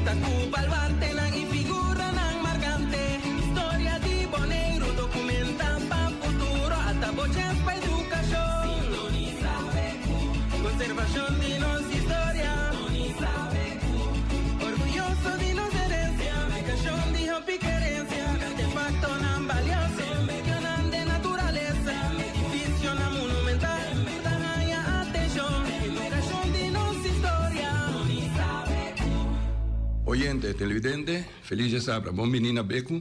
Bista ku baluartenan i figuranan markante. Historia di Boneiru dokumentá pa futuro. Ata bo chèns pa edukashon. Sintonisá BQ. Konservashon di nos historia. Sintonisá BQ. Orguyoso di nos herensia. Edukashon di hopi kerensia. Artefaktonan balioso. Medionan den naturalesa. Edifisionan monumental. Ta haña atenshon. Edukashon di nos historia. Oyente, televidente, felis djasabra. Bon bini na Beku,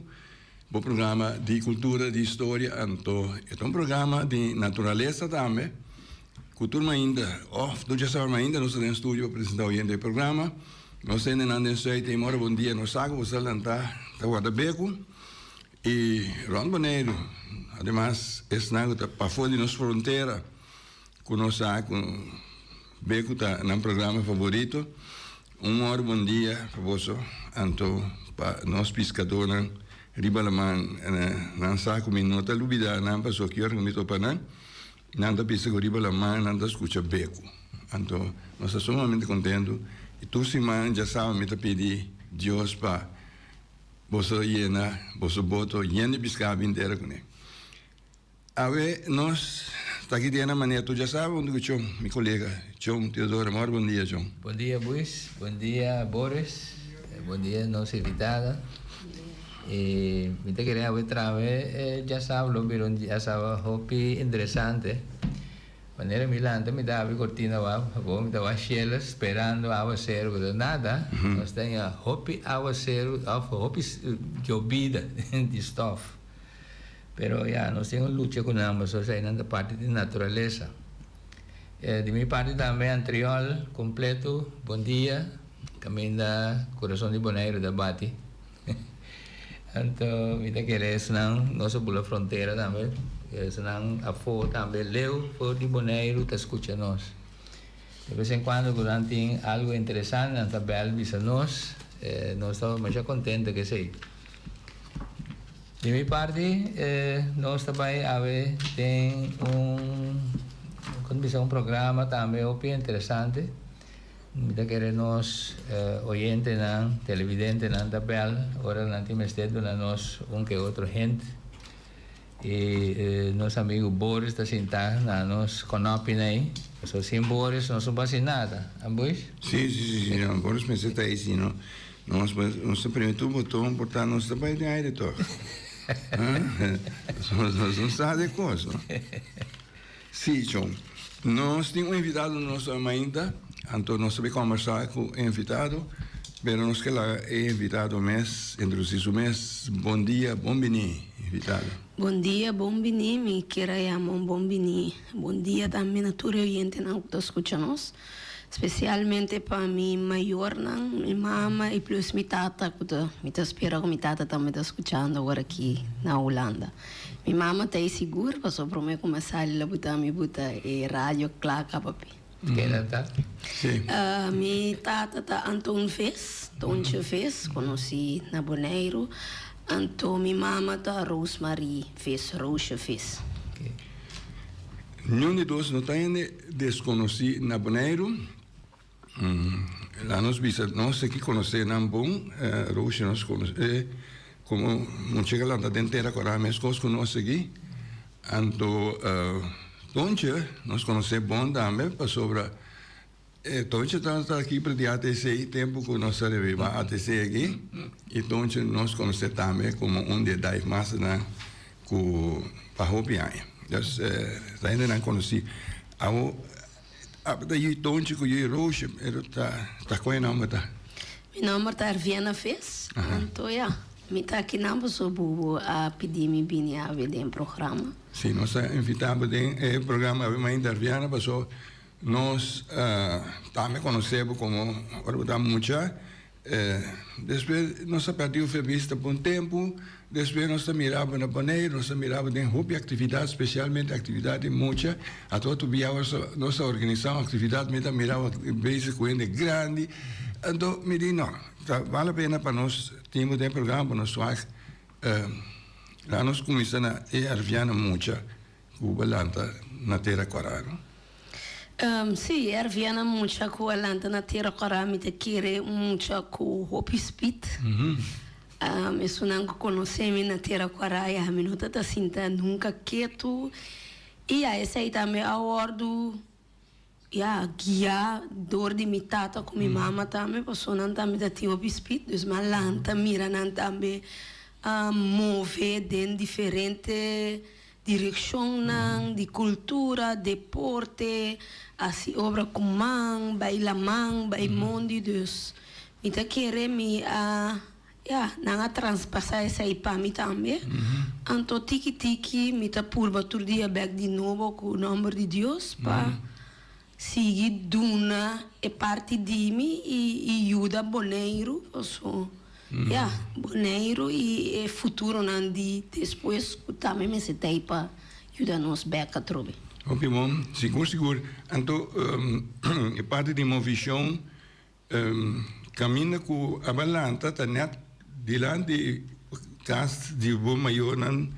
bo programa di kultura, di historia, anto e ta un programa di naturalesa tambe. Ku tur mainta, òf tur djasabra mainta nos ta den studio pa presenta oyente e programa. Nos hendenan den Zuid ei mora bon dia, nos sa ku bo sa lanta ta warda Beku i rònt Boneiru. Ademas esnan ku ta pafó di nos frontera ku nos sa ku Beku ta nan programa favorito. Un ora bon dia pa boso, anto pa nos piskadónan riba laman. Nan sa ku mi no ta lubidá nan pasobra ki ora ku mi topa nan, nan ta bisa ku riba laman nan ta skucha beku. Anto nos ta sumamente kontentu i tur siman djasaba mi ta pidi Dios pa boso yena boso boto yen di piská bin tera kuné. Awe nos ta aki den na manera tur djasaba huntu ku Chon, mi kolega Chon Teodoro. Mor bon dia Chon. Bon dia Buis, bon dia Boris, bon dia nos invitada. Y mi ta kere awe trawe djasaba lo bira un djasaba hopi interesante. Manera mi lanta mi ta abri cortina wak, awor mi ta wak shela sperando awaceru pero nada, nos ta haña hopi awaceru of hopi yobida di stof. Pero ya, nos tin un lucha ku nan pasobra eseinan ta parti di naturalesa. Di mi parti tambe Antriol kompleto, bon dia, kaminda kurason di Boneiru ta bati. Anto mi ta kere esnan nos a bula frontera tambe, esnan afó tambe leu for di Boneiru ta skucha nos. De bes en kuando ku nan tin algu interesante nan ta bèl bisa nos, nos ta masha kontento ku esei. Di mi parti nos ta bai awe den un kon bisa un programa tambe hopi interesante. Mi ta kere nos oyentenan, televidentenan ta bel ora nan tin mester duna nos un ke otro hint. I nos amigu Boris ta sinta na nos konopinan ei. Pasobra sin Boris nos no por hasi nada, Ambuis? Si, si, si, si, no, Boris mester ta ei si no. Nos nos ta primi tur boton por ta nos ta bai den aire tog. Nos no sa de kos, no? Si, chon. Nos tin un invitado na nos mainta, anto nos ta bai kombersá ku e invitado, pero nos ke laga e invitado mes introdusí su mes. Bon dia, bon biní, invitado. Bon dia, bon biní. Mi kier a yama un bon biní. Bon dia tambe na tur e oyentenan ku ta skucha nos. Spesialmente pa mi mayornan, mi mama i plus mi tata ku ta, mi ta spera ku mi tata tambe ta skuchando awor aki na Hulanda. Mi mama ta ei sigur pasobra promé ku mi a sali la buta mi buta e radio kla kaba pi. Ken nan ta? Sí. Mi tata ta Anton Vis, Tontje Vis, konosí na Boneiru. Anto mi mama ta Rosemarie Vis, Roosje Vis. Niun di dos no ta hende deskonosí na Boneiru. Laat nos bisa, nos aki konosé nan bon, Roosje nos konosé komo mucha ku a lanta den tera kòrá meskos ku nos aki. Anto Tontje nos konosé bon tambe pasobra E Tontje ta aki per di ATC tempu ku nos a reviva ATC aki i Tontje nos konosé tambe komo un di e divemasternan ku pa hopi aña. Dus ta hendenan konosí. Awo tabata yu Tontje ku yu Roosje pero ta ta kon e nòmber ta? Mi nòmber ta Erviena Vis. Anto ya, mi ta akinan pasobra bo a pidi mi bini awe den programa. Si, nos a invitá bo den e programa awe mainta Erviana pasobra Nos tambe konosé bo komo ora bo ta mucha. Despues nos a pèrdí ofe bista pa un tempu. Despues nos ta mira bo na Boneiru, nos ta mira bo den hopi aktividat, spesialmente aktividat di mucha. Ato tur bia nos ta organisá un aktividat, mi ta mira bo bezig ku hende grandi. Anto mi di no, ta bale pena pa nos tin bo den programa pa nos wak. Laat nos kuminsá na e Arviana mucha. Ku bo lanta na tera kòrá, no? Sí, Erviana mucha ku a lanta na Tera Kòrá mi ta kere un mucha ku hopi spit. Esunnan ku konosé mi na Tera Kòrá ya mi no ta ta sinta nunka ketu i ya esei tambe a wòrdu ya guiá dor di mi tata ku mi mama tambe pasobra nan tambe ta tin hopi spit dus mi a lanta mira nan tambe move den diferente Direkshonnan di kultura, deporte, hasi obra ku man, bai laman, bai mondi, dus mi ta kere mi a, ya, nan a traspasá esei pa mi tambe. Anto tiki tiki mi ta purba tur dia bèk di nobo ku nòmber di Dios pa sigui duna e parti di mi i yuda Boneiru paso ya Boneiru i e futuronan di despues ku tambe mester ta ei pa yuda nos bek atrobe. Hopi bon, sigur sigur. Anto e parti di movishon Kaminda ku a balanta ta nèt dilanti kas di bo mayornan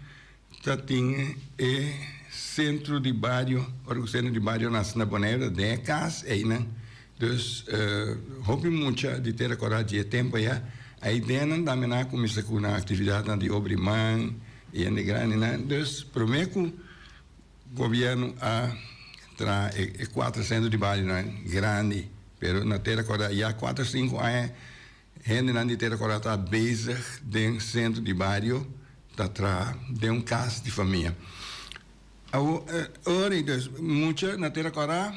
ta tin e sentro di bario, ora ku sentro di bario nase na Boneiru ta den e kas einan. Dus hopi mucha di Tera Kòrá dje tempu aya ai den nan tambe nan a kuminsá ku nan aktividatnan di obra di man i hende grandinan. Dus promé ku Gobierno a traha e cuater centro di barionan grandi, pero na Tera Cora ya cuater cinco aña hendenan di Tera Cora ta bezig den centro di bario ta traha den un cas di famia. Awo ora dus mucha na Tera Cora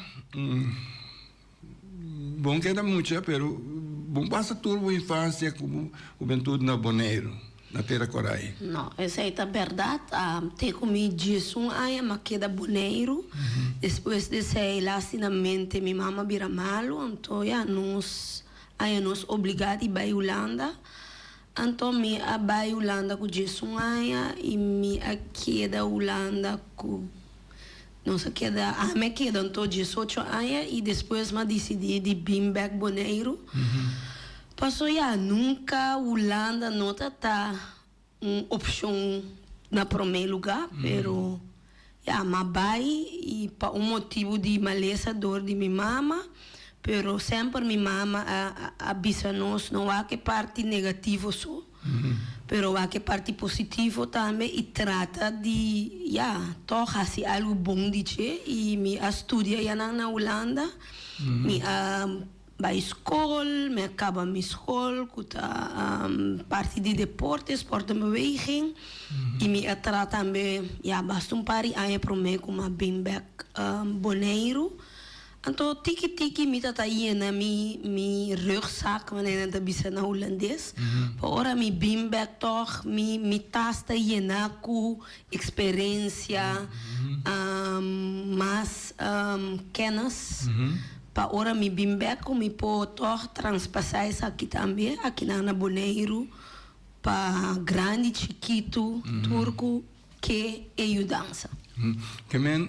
bon keda mucha pero bon pasa tur bo infancia cu bo hubentud na Boneiru, na Tera Corai. No, esey ta berdad. Te cu mi diesun aña m'a keda Boneiru. Despues di esey lastimamente mi mama bira malu, anto ya nos aña nos obliga di bay Hulanda. Anto mi a bay Hulanda cu diesun aña y mi a keda Hulanda cu. Nos a keda, ami a keda anto diesocho aña i despues m'a disidí di bin bèk Boneiru. Paso ya, nunka Hulanda no ta ta un opshon na promé lugá, pero ya, m'a bai i pa un motibu di malesa dor di mi mama, pero semper mi mama a a bisa nos no wak e parti negativo so. Pero wak e parti positivo tambe i trata di, ya, tòg hasi algu bon di dje. I mi a studia yanan na Hulanda. Mi a bai skol, mi a kaba mi skol ku ta parti di deporte, sport en beweging. I mi a traha tambe, ya, basta un par di aña promé ku mi a bin bèk Boneiru. Anto tiki tiki mi ta ta yena mi mi rugzak, manera nan ta bisa na hulandes, pa ora mi bin bek tòg mi mi tas ta yena ku eksperensia, mas kennis, pa ora mi bin bek ku mi por tòg transpasá esaki tambe akinan na Boneiru pa grandi, chikitu, tur ku. Ke e yudansa. Ke men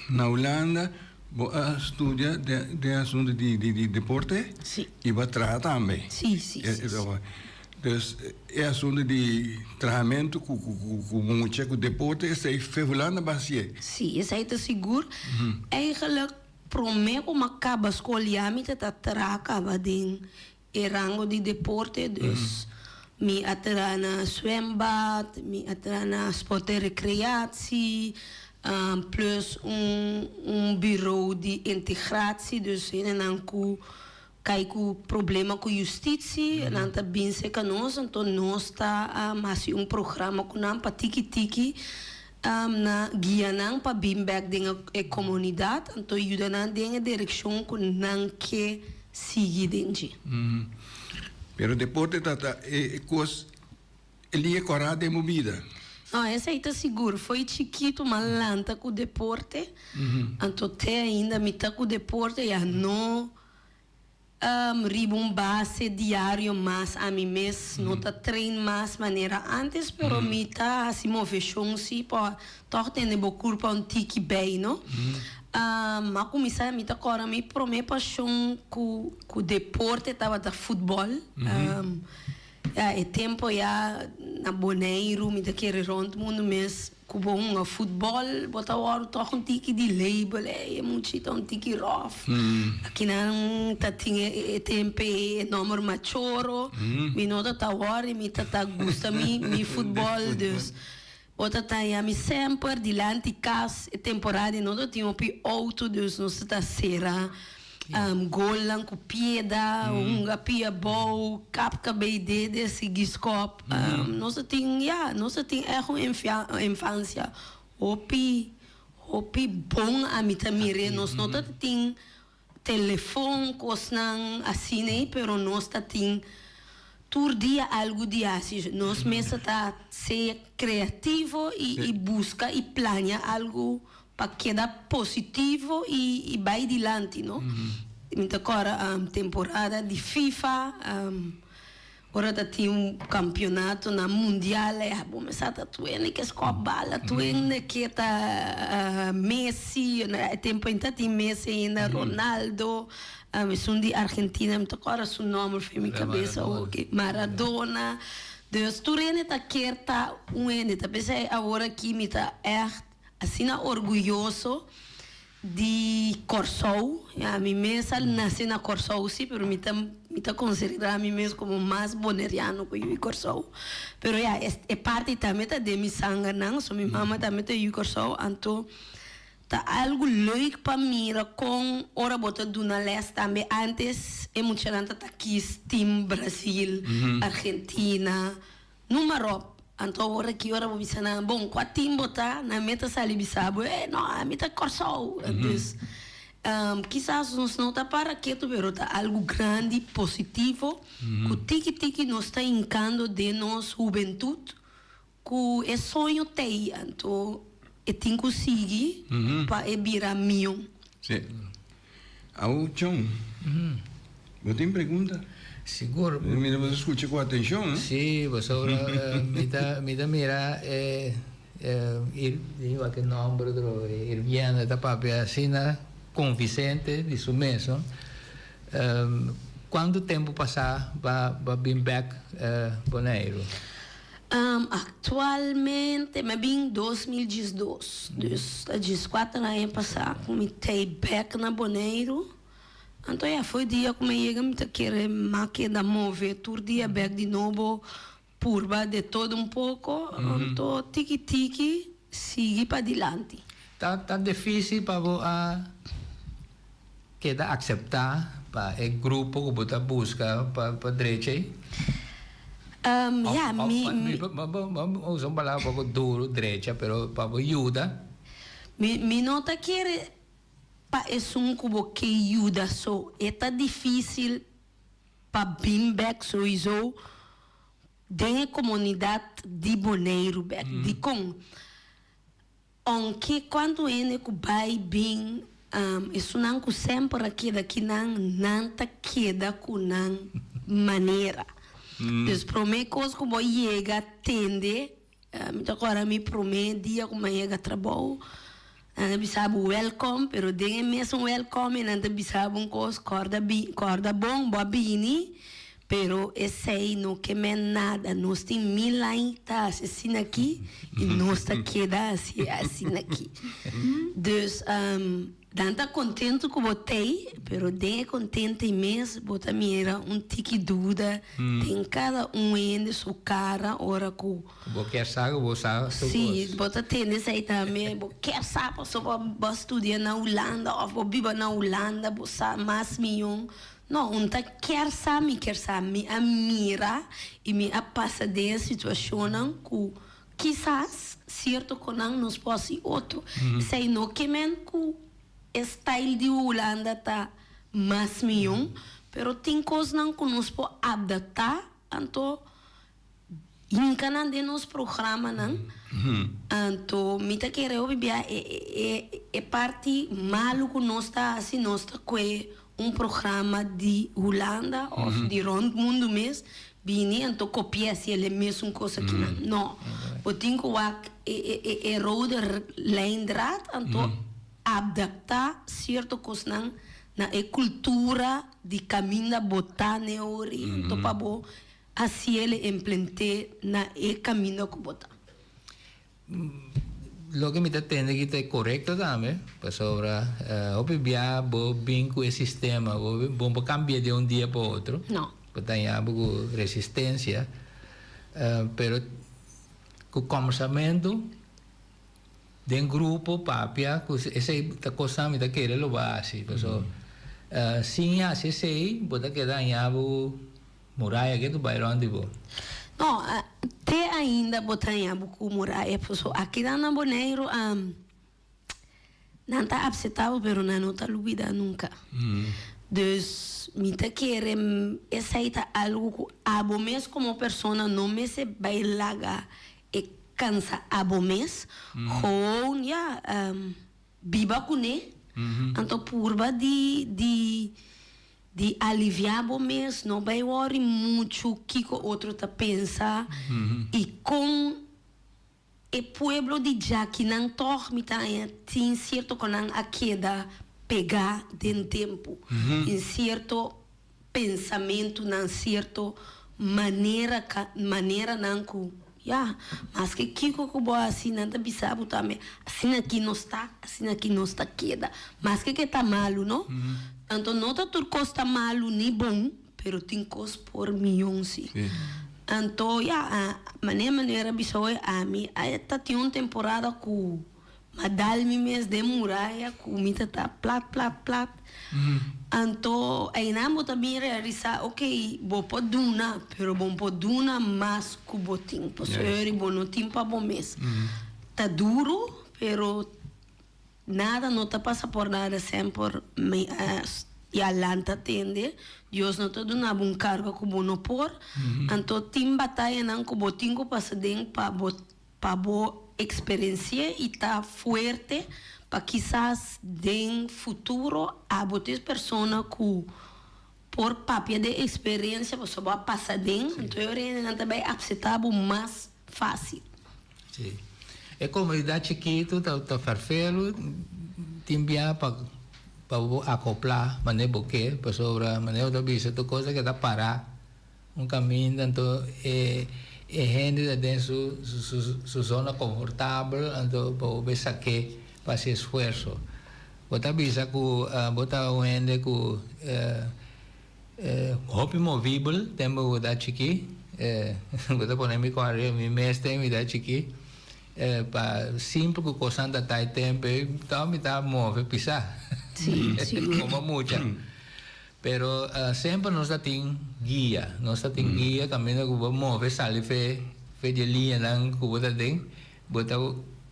na Hulanda bo a studia den asuntu di deporte? Si. I bo a traha tambe? Si, si, si. Dus e asuntu di trahamentu ku mucha ku deporte esei fe Hulanda bo a hasié? Si, esei ta sigur. Eigenlijk promé ku mi a kaba skol ya mi ta ta traha kaba den E rango di deporte, dus mi a traha na zwembad, mi a traha na sport en recreatie, plus un un bureau di integratie, dus hendenan ku kai ku problema ku justitie, nan ta bin serka nos, anto nos ta hasi un programa ku nan pa tiki tiki na guia nan pa bin bek den e komunidat, anto yuda nan den e direkshon ku nan ke sigui den dje. Pero deporte ta ta e kos e liña kòrá den bo bida. No, esei ta sigur. Fo'i chikitu m'a lanta ku deporte, anto te ainda mi ta ku deporte, ya no riba un base diario mas ami mes no ta train mas manera antes, pero mi ta hasi moveshon si pa tòg tene bo kurpa un tiki bei, no. M'a kuminsá, mi ta kòrda mi promé pashon ku ku deporte tabata futbòl. Ya e tempo ya na Boneiru mi ta kere rond mundu mes ku bo hunga futbòl bo ta wòrdu tòg un tiki di label ey e muchi ta un tiki ròf. Akinan ta tin e tempo ey e nòmber Machoro. Mi no ta ta wòri mi ta ta gusta mi mi futbòl dus bo ta ta ya mi semper dilanti kas e temporada no ta tin hopi outo dus nos ta ta sera Golnan ku pieda, hunga pia bou, kap kabei dede, sigui skòp. Nos a tin, ya, nos a tin ègt un infansia hopi, hopi bon ami ta mir'é. Nos no ta tin telefon, kosnan asina ei, pero nos ta tin tur dia algu di hasi. Nos mes a ta sea kreativo i buska i plania algu Pa keda positivo y bay dilanti no. Mi ta corda temporada di FIFA ora ta tin un campeonato na mundial ya bo mester ta tuende ke scop bala tuende ke ta Messi e tempo ainda ta tin Messi ainda Ronaldo esun di Argentina mi ta corda su nomber for mi cabeza Maradona dus tur hende ta kier ta un hende ta pesey awor aki mi ta echt Asina orguyoso di Kòrsou. Ya, mi mes a nase na Kòrsou si, pero mi ta mi ta konsiderá mi mes komo mas boneriano ku yu di Kòrsou. Pero ya, e parti tambe ta den mi sangernan, so mi mama tambe ta yu di Kòrsou, anto ta algu leuk pa mira kon ora bo ta duna lès tambe antes e muchanan ta ta kis team Brazil, Argentina. Numa ròp. Anto awor aki ora bo bisa nan, bon, kua tim bo ta? Nan meta sali bisa bo, eh, no, ami ta Kòrsou. Dus, kisas nos no ta para ketu, pero ta algu grandi, positivo, ku tiki tiki nos ta hinkando den nos hubentut, ku e soño t'ei. Anto e tin ku sigui pa e bira mihó. Sí. Awo Chon, bo tin pregunta? Sigur. Mi mira bo ta scucha cu atencion, eh? Si, pasobra mi ta mi ta mira e e wak e nomber otro Irviana ta papia asina convincente di su mes, no? Cuanto tempo pasa bo bo bin bek Boneiru? Actualmente mi a bin 2012, dus ta dieskuater aña pasá ku mi tei bek na Boneiru. Anto ya foi dia ku mi a yega mi ta kere m'a keda move tur dia bek di nobo purba de todo un poko, anto tiki tiki sigui padilanti. Ta ta dificil pa bo a keda acepta pa e grupo cu bo ta busca pa pa drecha ey? Ya, mi. Bo usa un palabra poco duro, drecha, pero pa bo yuda. Mi no ta kere pa esun cu bo ke yuda so. E ta dificil pa bin bek soiso den e comunidad di Boneiru bek. Dicon? Ounke kuantu hende ku bai bin, esunnan ku semper a keda kinan, nan ta keda ku nan manera. Dus promé kos ku bo yega tende, mi ta kòrda mi promé dia ku mi a yega trabou, nan ta bisa bo wèlkòm, pero den e mesun wèlkòm ei nan ta bisa bo un kos, kòrda bi, kòrda bon, bo a bini Pero esei no ke men nada. Nos tin mil añ ta hasi asina aki i nos ta keda hasi asina aki. Dus nan ta kontentu ku bo t'ei, pero den e kontentei mes bo ta mira un tiki duda den kada un hende su kara ora ku. Bo kier sa ku bo sa su kos. Si, bo ta tende esei tambe. Bo kier sa pasobra bo a studia na Hulanda òf bo biba na Hulanda, bo sa mas mion. No, un ta kier sa, mi kier sa. Mi a mira i mi a pasa den e situacionnan cu kisas cierto conan nos por haci otro. Esey no ke men cu e style di Hulanda ta mas miyon, pero tin cosnan cu nos por adapta, anto Hinka nan den nos programanan. Anto mi ta kere hopi bia e e e parti malu ku nos ta hasi, nos ta kue un programa di Hulanda òf di rònt mundu mes bini anto kopi'é si el e mesun kos akinan. No, bo tin ku wak e e e rode lijndraad anto adaptá sierto kosnan na e kultura di kaminda bo ta neori anto pa bo. hasiele implement'é na e kaminda ku bo ta. Loke mi ta tende aki ta e korekto tambe, pasobra hopi bia bo bin ku e sistema, bo bo por kambia di un dia pa otro. No. Bo ta haña bo ku resistensia, pero ku kòmbersamentu den grupo papia ku esei ta kosnan mi ta kere lo bo hasi, pasobra sin hasi esei bo ta keda haña bo Muraya ke tu bai rond di bo? No, te ainda bo ta haña bo ku muraya paso akinan na Boneiru nan ta apseptá bo pero nan no ta lubidá nunka. Dus mi ta kere esei ta algu ku abo mes komo persona no mester bai laga e kansa abo mes, gewoon ya biba kuné anto purba di di Di aliviá bo mes, no bai wòri muchu kiko otro ta pensa i kon e pueblo di djakinan tòg mi ta haña tin sierto ku nan a keda pegá den tempu, tin sierto pensamentunan, sierto manera maneranan ku ya maske kiko ku bo hasi nan ta bisa bo tambe asina aki nos ta, asina aki nos ta keda maske ke ta malu no. Anto no ta tur kos ta malu ni bon, pero tin kos por mion si. Anto ya, manera manera bisa hoy ami a ta tin un temporada ku m'a dal mi mes den muraya ku mi ta ta plat plat plat. Anto einan bo ta bin realisa ok bo por duna pero bo no por duna mas ku bo tin pasobra bo no tin pa bo mes. Ta duru pero. Nada no ta pasa por nada semper mi a ya lanta tende Dios no ta duna bo un carga cu bo no por anto tin batayanan cu bo tin cu pasa den pa bo pa bo experencia y ta fuerte pa kisas den futuro abo ta e persona cu por papia den experencia pasobra bo a pasa den anto e ora hendenan ta bay acepta bo mas facil. Sí. E komunidat chikitu ta ta ferfelu tin bia pa pa bo akoplá manera bo ke pasobra manera bo ta bisa tur kos a keda pará un kaminda anto e e hende ta den su su su zona konfortabel anto pa bo bai sak'é pa hasi esfuerso. Bo ta bisa ku bo ta un hende ku Hopi movibel tempo ku ta chikí. Bo ta pone mi kòrda mi mes den mi ta chikí. Pa simpel ku kosnan ta tai tempo ei tòg mi ta move pisá. Komo mucha. Pero semper nos ta tin guia. Nos ta tin guia kaminda ku bo move sali fe fe di e liñanan ku bo ta den. Bo ta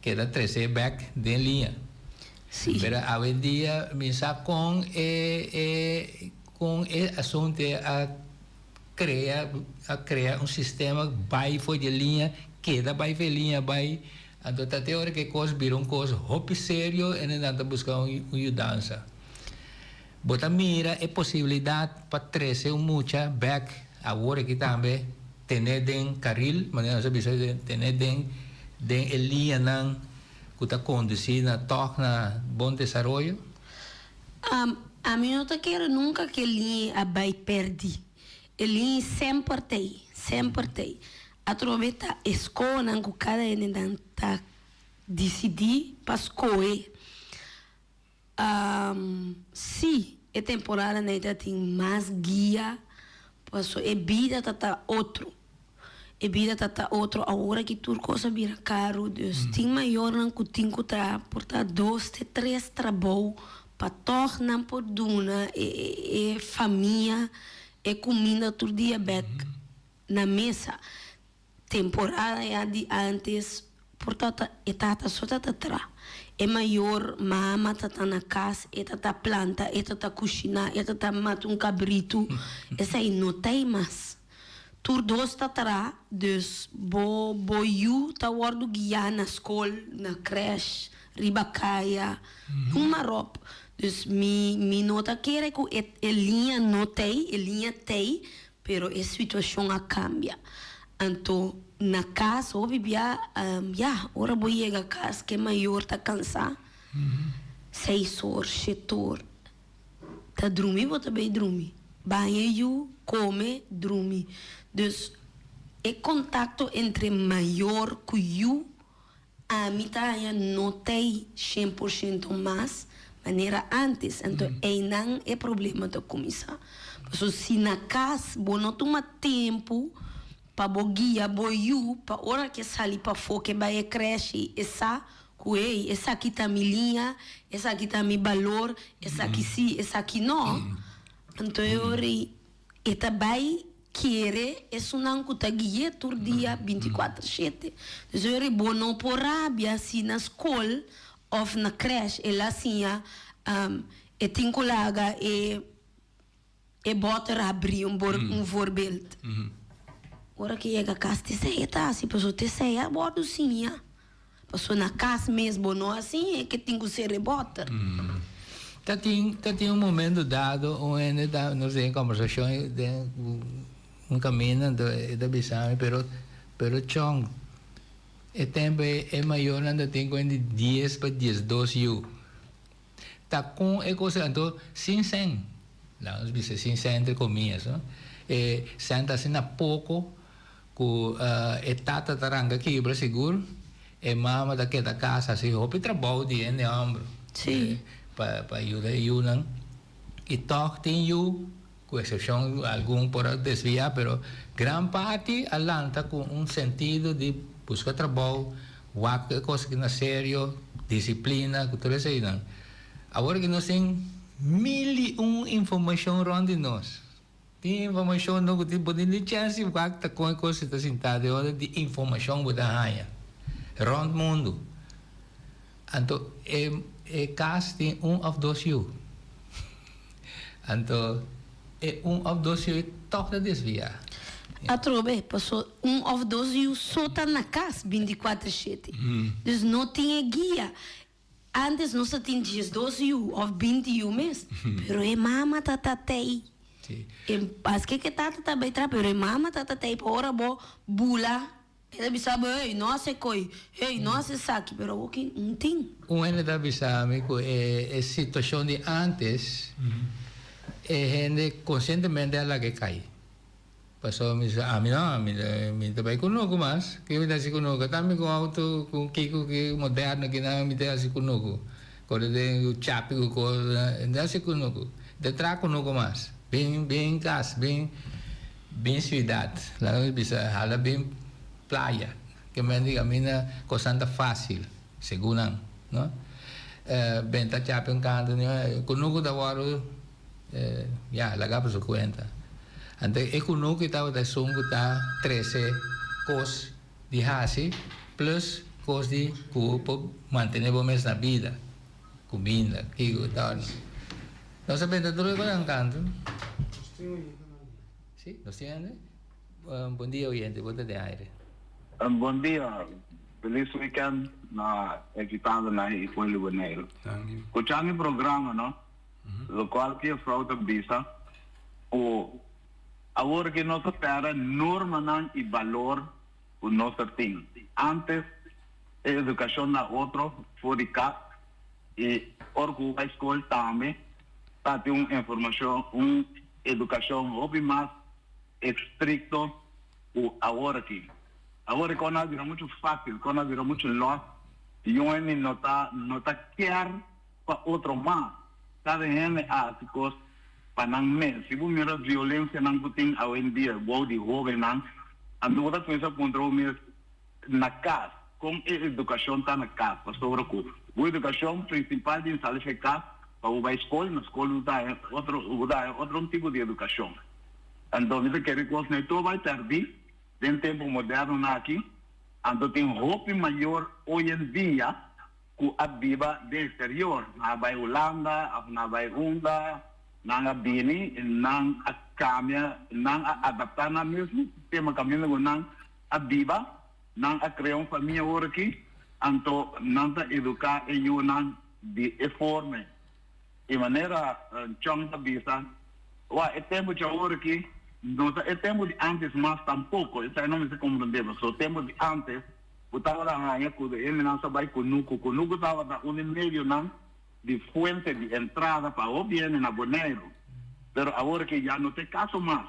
keda trese bek den liña. Sí. Pero awendia mi sa kon e e kon e asuntu a krea a krea un sistema bai for di e liña, keda bai for e liña bai. Anto ta te ora ku e kos bira un kos hopi serio en nan ta buska un un yudansa. Bo ta mira e posibilidat pa trese un mucha bek awor aki tambe tene den karil, manera nos a bisa, tene den den e liñanan ku ta kondusí na tòg na bon desaroyo? Ami no ta kere nunka ku e liña a bai pèrdí. E liña semper ta ei, semper ta ei. Atrobe ta e skolnan ku kada hendenan ta disidí pa skohe. Sí, e temporada nei ta tin mas guia, paso e bida ta ta otro. E bida ta ta otro awor aki tur kos a bira karu, dus tin mayornan ku tin ku traha por ta dos te tres trabou pa tòg nan por duna e famia e kuminda tur dia bèk na mesa. Temporada ya di antes por ta ta e tata so ta ta tra. E mayor mama ta ta na cas, e ta ta planta, e ta ta cushina, e ta ta mata un cabritu. Esai no ta ei mas. Tur dos ta tra, dus bo bo yu ta wordo guia na scol, na crèche, riba caya, un marop. Dus mi mi no ta kere cu e e liña no t'ei, e liña t'ei, Pero e situacion a cambia. Anto na cas hopi bia, ya, ora bo yega cas ke mayor ta cansa, seis or, shete or, ta drumi bo ta bay drumi. Baña yu. Kome, drumi. Dus e kontakto entre mayor ku yu ami ta haña no t'ei 100% mas manera ántes. Anto einan e problema ta kuminsá. Pasobra si na kas bo no tuma tempu pa bo guia bo yu pa ora ke sali pafó ke bai e krèshi e sa ku hey esaki ta mi liña, esaki ta mi balor, esaki sí, esaki no. Anto e ora ei e ta bai kere esunnan ku ta gui'é tur dia 24 shete. Dus e ora ei bo no por rabia si na skol òf na krèsh el a siña e tin ku laga e e bòter habrí un bor un voorbeeld. Ora ke yega kas te esei e ta hasi pasobra te esei a wòrdu siña. Paso na cas mes bo no a siña ke tin cu ser e boter. Ta tin ta tin un momento dado un hende ta nos den conversacion den un caminda anto e ta bisa mi pero pero chong e tempo e e mayornan ta tin cu hende dies pa 12 yu ta con e cosa anto sin cen laga nos bisa sin cen entre comillas no e cen ta asina poco. Ku e tata ta ranka kibra sigur, e mama ta keda kas hasi hopi trabou di hende hòmber pa yuda e yunan. I tòg tin yu, ku eksepshon algun por a desviá, pero gran parti a lanta ku un sentido di buska trabou, wak e kos aki na serio, disiplina, ku tur eseinan. Awor ki nos tin mil i un informashon rònt di nos. Tin informashon no ku tin bo tin di chèns di wak ta kon e kos ta sintá den ora di informashon bo ta haña rònt mundu. Anto e e kas tin un òf dos yu. Anto e un òf dos yu tòg ta desviá. Atrobe, paso un òf dos yu so ta na kas 24 shete. Dus no tin e guia. Antes nos ta tin 12 yu of 20 yu mes, pero e mama ta ta tei. E paske ke tata ta bay traha, pero e mama ta ta tei pa ora bo bula, e ta bisa bo, hey, no hasi koi, hey, no hasi esaki, pero awor ki no tin. Un hende ta bisa mi ku e e situashon di antes, e hende konsientemente a laga e kai. Pasobra mi sa, ami no, ami mi ta bai kunuku mas. Ke mi ta hasi kunuku? Ata mi ku auto ku kiko ki moderno kinan mi ta hasi kunuku. Kore den ku chapi ku kos, mi ta hasi kunuku. Mi ta traha kunuku mas. Bin bin kas, bin bin siudat. Laga mi bisa hala bin playa. Ke men di kaminda kosnan ta fásil, segun nan, no. Benta chapi un kantu, kunuku ta wòrdu. Ya, laga pa su kuenta. Anto e kunuki tabata esun ku ta trese kos di hasi plus kos di ku por mantené bo mes na bida, kuminda, kiko ta. Nos a benta tur e kosnan kantu. Si, nos tin hende? Bon dia oyente, bo ta den aire. Bon dia, felis weekend na invitadonan i pueblo Boneiru. Kuchando e programa no. Locual cu juffrouw ta bisa cu awor cu nos ta perde normanan y balor cu nos ta tin. Antes e educacion na otro for di cas y ora cu bay scol tambe ta tin un informacion, un educacion hopi mas estricto cu awor aki. Awor e con a bira mucho facil, con a bira mucho los y un hende no ta no ta kier. Pa otro mas, cada hende a haci cos pa nan mes. Si bo mira violencianan cu tin awendia bou di hobennan, anto bo ta cuminsa puntra bo mes na cas, con e educacion ta na cas? Pasobra cu bo educacion principal di sali fe cas pa bo bay scol, na scol bo ta haña otro, bo ta haña otro un tipo di educacion. Anto mi ta kere cos na e tur bay perdi den tempo modernonan aki, anto tin hopi mayor hoy en dia ku a biba den eksterior, nan a bai Hulanda òf nan a bai unda, nan a bini i nan a kambia, nan a adaptá nan mes sistema kaminda ku nan a biba, nan a krea un famia awor aki, anto nan ta eduká e yunan di e forma ei. I manera Chong ta bisa, Wak, e tempu dje awor aki no ta e tempu di ántes mas tampoko, esei no mester komprondé, pasobra e tempu di ántes Bo tabata haña ku e hendenan sa bai kunuku. Kunuku tabata un di medionan di fuente di entrada pa hopi hende na Boneiru. Pero awor ke ya no ta e kaso mas.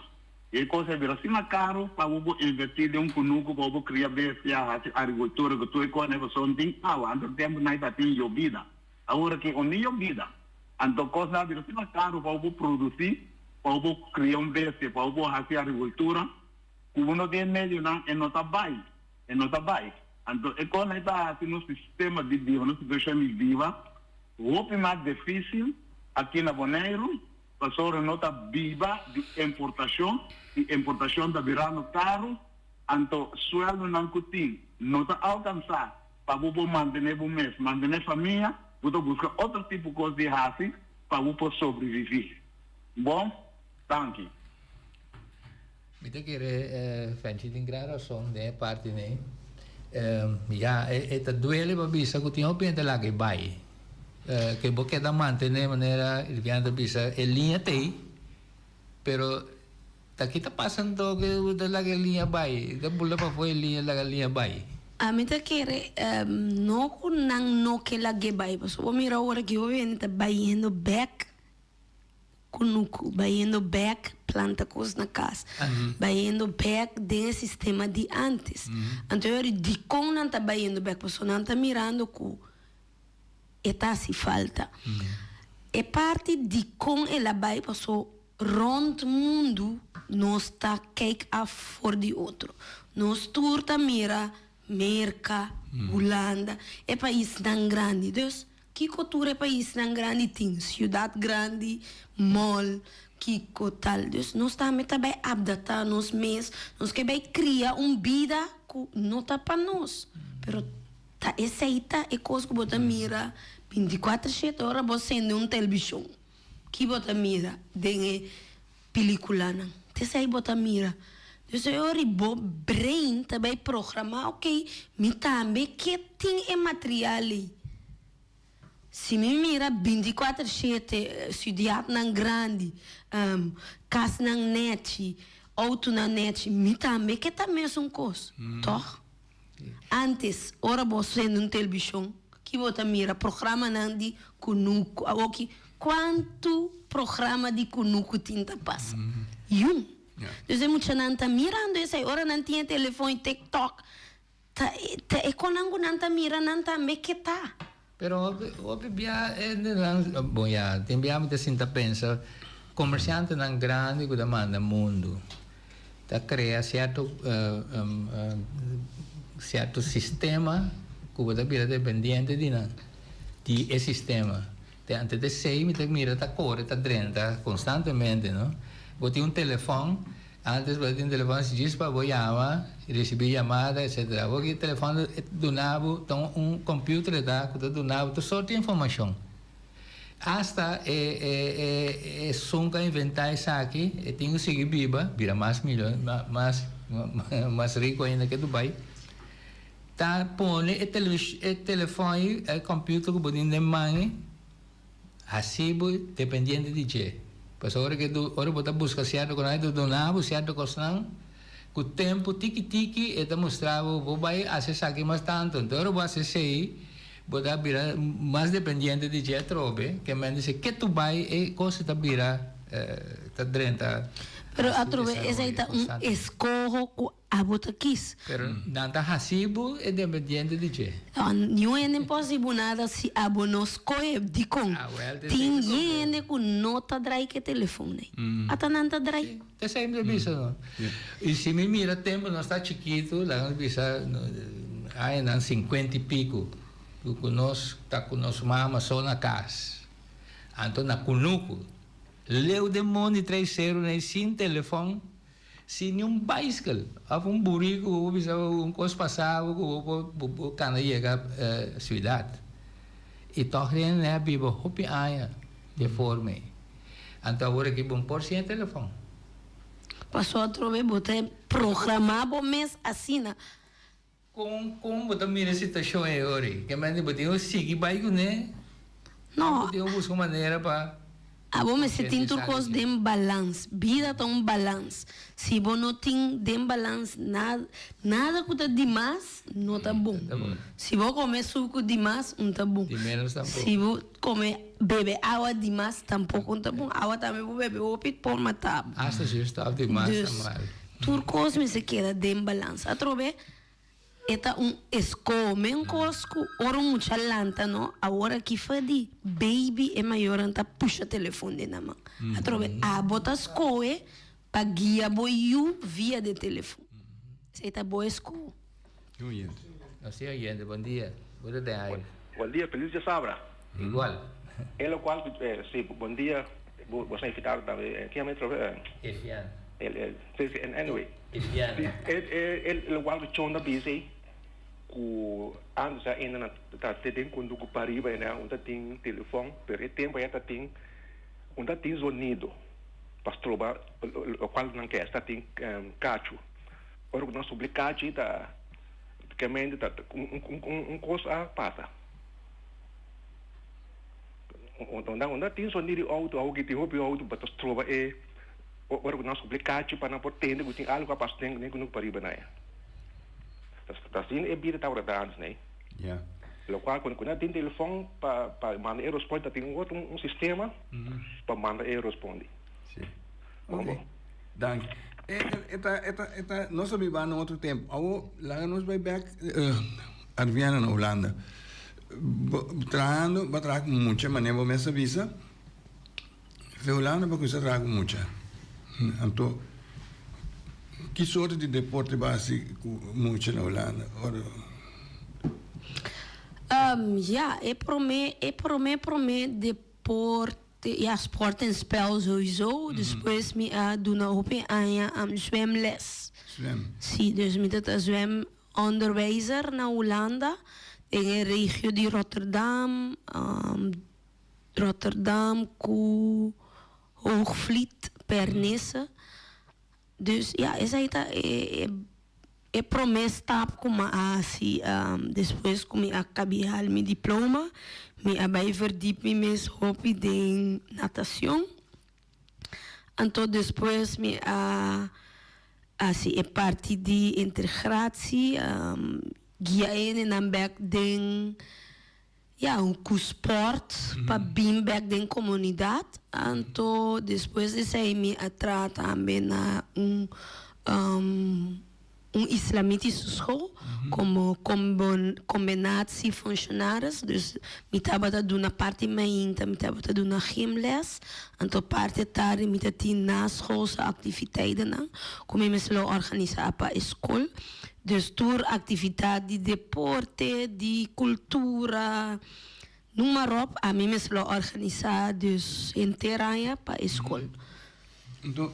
I e kos a bira asina karu pa bo por invertí den un kunuku pa bo por kria bestia, hasi agrikultura ku tur e kosnan pasobra no tin awa. Antes tempu nan ta tin yobida, awor aki no tin yobida. Anto kosnan a bira asina karu pa bo por produsí, pa bo por kria un bestia, pa bo por hasi agrikultura ku bo no tin e medionan e no ta bai, e no ta bai. Anto e kosnan ta hasi nos sistema di biba, nos situashon di biba hopi mas difísil aki na Boneiru. Pasobra no ta biba di importashon, i importashon ta birando karu, anto suèldonan ku tin no ta alkansá pa bo por mantené bo mes, mantené famia, bo ta buska otro tipo kos di hasi pa bo por sobreviví. Bon, danki. Mi ta kere Fenchi tin gran rason den e parti nei. Ya, e ta duele pa bisa ku tin hopi hende laga e bai. Ke bo keda mantene manera Irviana ta bisa e liña t'ei, pero ta ki ta pasa anto ke bo ta laga e liña bai? Ta bula pafó e liña laga e liña bai. Ami ta kere no ku nan no ke lag'é bai, pasobra bo mira ora ki hopi hende ta bayendo bèk Kunuku, bayendo bek planta kos na kas, bayendo bek den e sistema di antes. Anto e ora dikon nan ta bayendo bek? Pasobra nan ta mirando ku e ta hasi falta. E parti dikon el a bai paso rònt mundu nos ta kijk af for di otro. Nos tur ta mira Merka, Hulanda, e paisnan grandi. Dus Kiko tur e paisnan grandi tin? Siudat grandi, mall, kiko tal. Dus nos tambe ta bai apdatá nos mes, nos ke bai kria un bida ku no ta pa nos, pero ta esei ta e kos ku bo ta mira bintikuater shete ora bo sende un telebishon. Ki bo ta mira den e pilikulanan? Ta esei bo ta mira. Dus e ora bo brain ta bai programá, ok, mi tambe ke tin e material ei. Si mi mira bintikuater shete siudatnan grandi, kasnan nèchi, outonan nèchi, mi tambe ke ta mesun kos, tòg? Antes, ora bo sende un telebishon, ki bo ta mira? Programanan di kunuku. Awoki, kuantu programa di kunuku tin ta pasa? Yun. Dus e muchanan ta mirando esei. Ora nan tin e telefon i tiktok, ta ta e konan ku nan ta mira nan tambe ke ta. Pero hopi hopi bia hendenan, bon ya, tin bia mi ta sinta pensa, komersiantenan grandi ku ta manda mundu ta krea sierto sierto sistema ku bo ta bira dependiente di nan, di e sistema. Te antes di esei mi ta mira ta kore ta drenta konstantemente no. Bo tin un telefòn. Antes bo ta tin telefòn si djis pa bo yama, risibi yamada etcetera. Awor ki telefòn ta duna bo ta un computer e ta ku ta duna bo tur sort di informashon. Asta e e e esun ku a inventá esaki e tin ku sigui biba, bira mas milio mas mas riku ainda ke Dubai, ta pone e e telefòn ei e computer ku bo tin den man ei, Hasi bo dependiente di dje. Pasobra ora ke ora bo ta buska sierto kosnan e ta duna bo sierto kosnan ku tempu tiki tiki e ta mustra bo bo bai hasi esaki mas tantu. Enton ora bo hasi esei bo ta bira mas dependiente di dje atrobe ke men di ke tu bai e kos ta bira ta drenta. Pero atrobe esei ta un eskoho ku Abo ta kis. Pero nan ta hasi bo e dependiente di dje. Niun hende por hasi bo nada si abo no skohe. Dikon? Tin hende ku no ta drai ke telefon ei. Ata nan ta drai. Si, ta esei mi ta bisa no. I si mi mira tempu nos ta chikitu, laga nos bisa añanan sinkuenta i piku, ku nos ta ku nos mama so na kas. Anto na kunuku. Leu den mondi trae seru nei sin telefon. Si ni un baiskel of un buriku bo por bisa un kos pasa bo ku bo por bo por kana yega siudat. I tòg hende a biba hopi aña di e forma ei. Anto awor aki bo no por sin e telefòn. Paso atrobe bo ta programá bo mes asina. Kon kon bo ta mira e situashon ei ora ei? Ke manera bo tin ku sigui bai kuné? No. Bo tin ku buska un manera pa. Abo mester tin tur kos den balans. Bida ta un balans. Si bo no tin den balans nada, nada ku ta dimas no ta bon. Si bo kome suku dimas un ta bon. Si bo kome bebe awa dimas tampoko un ta bon. Awa tambe bo bebe hopi por mata bo. Dus tur kos mester keda den balans. Atrobe. E ta un eskoho men kos ku ora un mucha lanta no, awor aki for di baby e mayornan ta pusha telefon den nan man. Atrobe abo ta skohe pa guia bo yu via den telefon. Esei ta bo eskoho. Tin oyente. Nos tin oyente. Bon dia. Bo ta den aire. Bon dia, feliz diasabra. Igual. E locual cu, si, bon dia, bo bo sa invitado tambe, ken yama e otro? Elian. El, el, si, si, anyway. Elian. Si, e, e, e locual cu Chon ta bisa ei, cu antes a enda na ta te den kunduku pariba ena un ta tin telefon, pero e tempo aya ta tin, un ta tin zonido pa stroba locual nan ke, ta tin cachu. Ora cu nan supli cachu ei ta, kemente ta un, un, un cos a pasa. Unda tin sonido di auto awo ki tin hopi auto bo ta stroba e ora ku nan supli kachi pa nan por tende ku tin algu a pasa den den kunuku pariba nan. Ta asina e bida tabata ta antes nei. Lokual ku nan tin telefòn pa pa manda e responde ta tin un otro un sistema pa manda e responde. Si. Ok. Danki. E ta e ta e ta nos a biba na otro tempu. Awo laga nos bai bek Arviana na Hulanda. Bo trahando bo a traha ku mucha manera bo mes a bisa fe Hulanda bo a kuminsá traha ku mucha. Anto ki sorto di deporte bo a hasi ku mucha na Hulanda ora? Ya, e promé e promé promé deporte ya sport en spel sowieso despues mi a duna hopi aña zwemles. Zwem. Si, dus mi ta ta zwem Onderwijzer na Hulanda den e regio di Rotterdam, Rotterdam ku Hoogvliet, Pernisse. Dus ya, esei ta e e promé stap ku mi a hasi despues ku mi a kabi hal mi diploma. Mi a bai verdiep mi mes hopi den natacion. Anto despues mi a hasi e parti di integratie, guia e hendenan bek den, ya, ku sport pa bin bek den komunidat. Anto despues di esei mi a traha tambe na un Un islamitische school como combinatiefunctionaris, dus mi tabata duna parti mainta mi tabata duna gymles, anto parti atardi mi ta tin naschoolse activiteitennan cu mi mester lo organisa pa e school. Dus tur actividad di deporte, di cultura, noem maar op, ami mester lo organisa dus henter aña pa e school. Anto,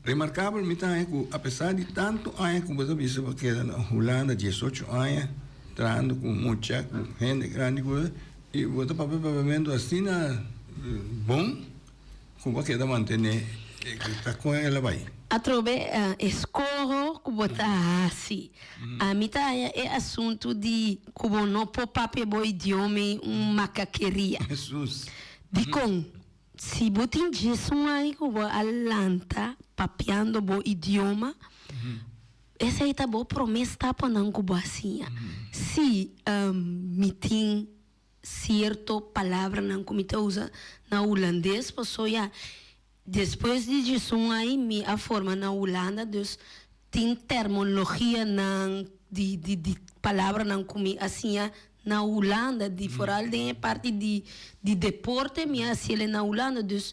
remarkabel mi ta haña ku apesar di tantu aña ku bo ta bisa bo keda na Hulanda, diesocho aña, trahando ku mucha, ku hende grandi ku i bo ta papia papiamentu asina bon ku bo a keda mantené ta kon el a bai. Atrobe e skoho ku bo ta hasi. Ami ta haña e asuntu di ku bo no por papia bo idioma ei un makakeria. Hesus. Dikon? Si bo tin djesun aña ku bo a lanta papiando bo idioma, esei ta bo promé stapanan ku bo a siña. Sí, mi tin sierto palabranan ku mi ta usa na hulandes, paso ya despues di djesun aña mi a forma na Hulanda, dus tin termologianan di di palabranan ku mi a siña Na Hulanda, di foral den e parti di di deporte mi a hasiel na Hulanda, dus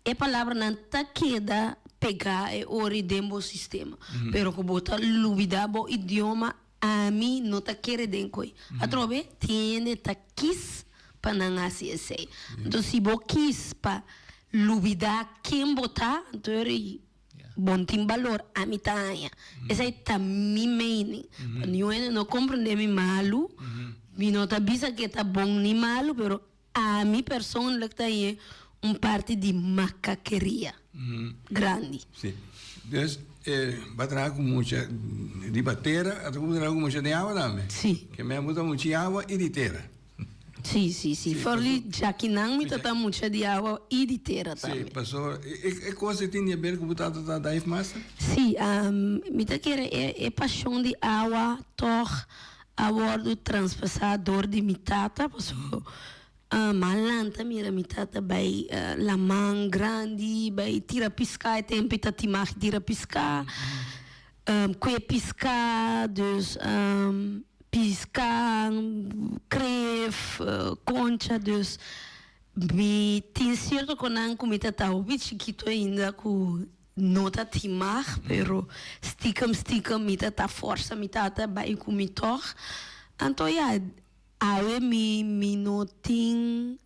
e palabranan ta keda pegá e ora den bo sistema. Pero ku bo ta lubidá bo idioma, ami no ta kere den koe. Atrobe tin hende ta kis pa nan hasi esei. Anto si bo kis pa lubidá ken bo ta, anto e ora Bon tin balor, ami ta haña. Esei ta mi mening. Pa niun hende no komprendé mi malu, mi no ta bisa ke ta bon ni malu, pero ami persoonlijk ta hañ'é un parti di makakeria grandi. Sí. Dus, bo a traha ku mucha riba tera, a traha ku mucha den awa tambe? Sí. Ke men bo ta mucha awa i di tera. Si, si, si. For di djakinan mi ta ta mucha di awa i di tera tambe. Si, paso e kos ei tin di haber ku bo tata ta dive master? Si, mi ta kere e pashon di awa tòg a wòrdu traspasá dor di mi tata, paso m'a lanta mira mi tata bai laman grandi, bai tira piská, e tempu e ta timag tira piská. Kue piská, dus piská, kref, koncha, dus mi tin sierto konan ku mi ta ta hopi chikito ainda ku no ta tin mag, pero stikem stikem mi ta ta forsa mi tata bai ku mi tòg. Anto ya, awe mi mi no tin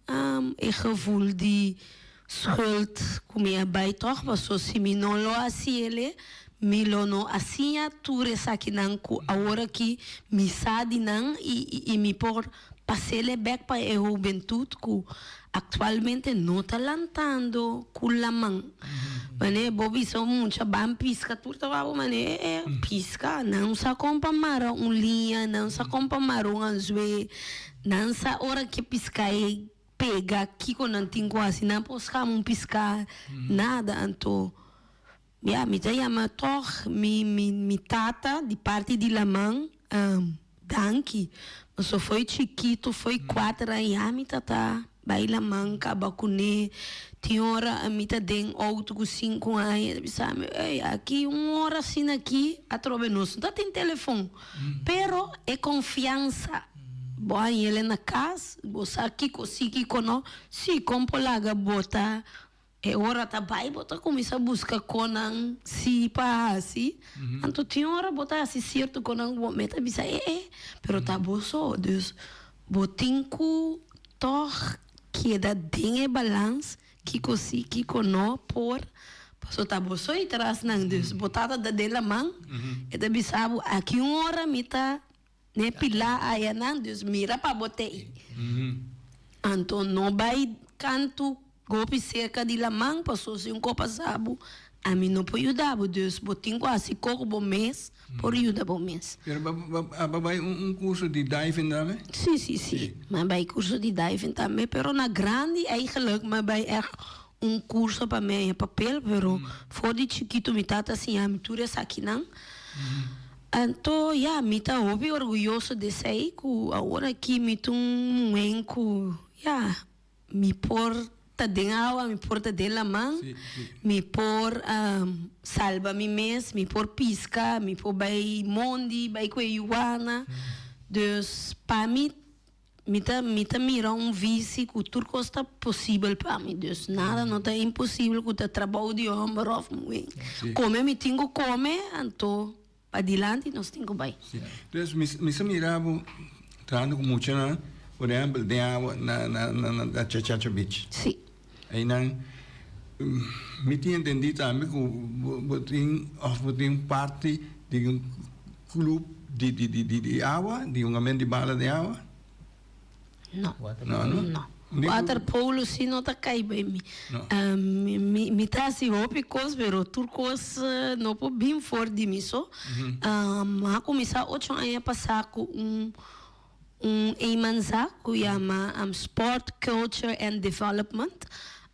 e gevoel di schuld ku mi a bai tòg, paso si mi no lo hasi el'e mi lo no a siña tur esakinan ku awor aki mi sa di nan i mi por pas'el'e bèk pa e hubentut ku aktualmente no ta lantando ku laman. Manera bo bisa un mucha ban piska tur ta wak bo manera e e piska nan sa kon pa mara un liña nan sa kon pa mara un anzue nan sa ora ke piska e pega kiko nan tin ku hasi nan por skama un piska nada anto ya mi ta yama tog mi mi mi tata di parti di laman danki paso fo'i chikito fo'i kuater aña mi tata bai laman kaba kuné tin ora mi ta den outo ku sinku aña ta bisa mi ey aki un ora asina aki atrobe nos no ta tin telefon pero e konfiansa bo haña el na kas bo sa kiko si kiko no si kon por laga bo ta E ora ta bai bo ta kuminsá buska konan si pa hasi, anto tin ora bo ta hasi sierto konan ku bo meta bisa e e, pero ta bo so, dus bo tin ku tòg keda den e balans kiko si kiko no por, pasobra ta bo so i tras nan, dus bo tata ta den laman e ta bisa bo aki un ora mi ta Ne pilá ayanan, dus mira pa bo tei. Anto no bai kantu gopi serka di laman, paso si un kopa sa bo, ami no por yuda bo. Dus bo tin ku hasi koko bo mes por yuda bo mes. Pero bo a bai un kurso di diving tambe? Si, si, si. Mi a bai kurso di diving tambe, pero na grandi eigenlijk mi a bai ègt un kurso pa mi haña papel, pero for di chikitu mi tata a siña mi tur esakinan. Anto ya, mi ta hopi orguyoso di esei ku awor aki mi ta un muhé ku ya, mi por ta den awa, mi por ta den laman, mi por salba mi mes, mi por piska, mi por bai mondi, bai ku e yuana. Dus pa mi Mi ta mi ta mira un visi ku tur kos ta posibel pa mi, dus nada no ta imposibel ku ta trabou di hòmber òf muhé. Kome mi tin ku kome, anto padilanti nos tin ku bai. Sí. Dus mi mi sa mira bo trahando ku muchanan, por ehèmpel den awa na na na na Chachacha Beach. Sí. Einan mi tin entendí tambe ku bo bo tin òf bo tin parti di un klup di di di di di awa, di hungamento di bala den awa? No. No, no? No. Waterpolo sí no ta kai bei mi. Mi mi mi ta hasi hopi kos pero tur kos no por bin for di mi so. Mi a kuminsá ocho aña pasá ku un Un eenmanszaak ku yama Sport, Culture and Development.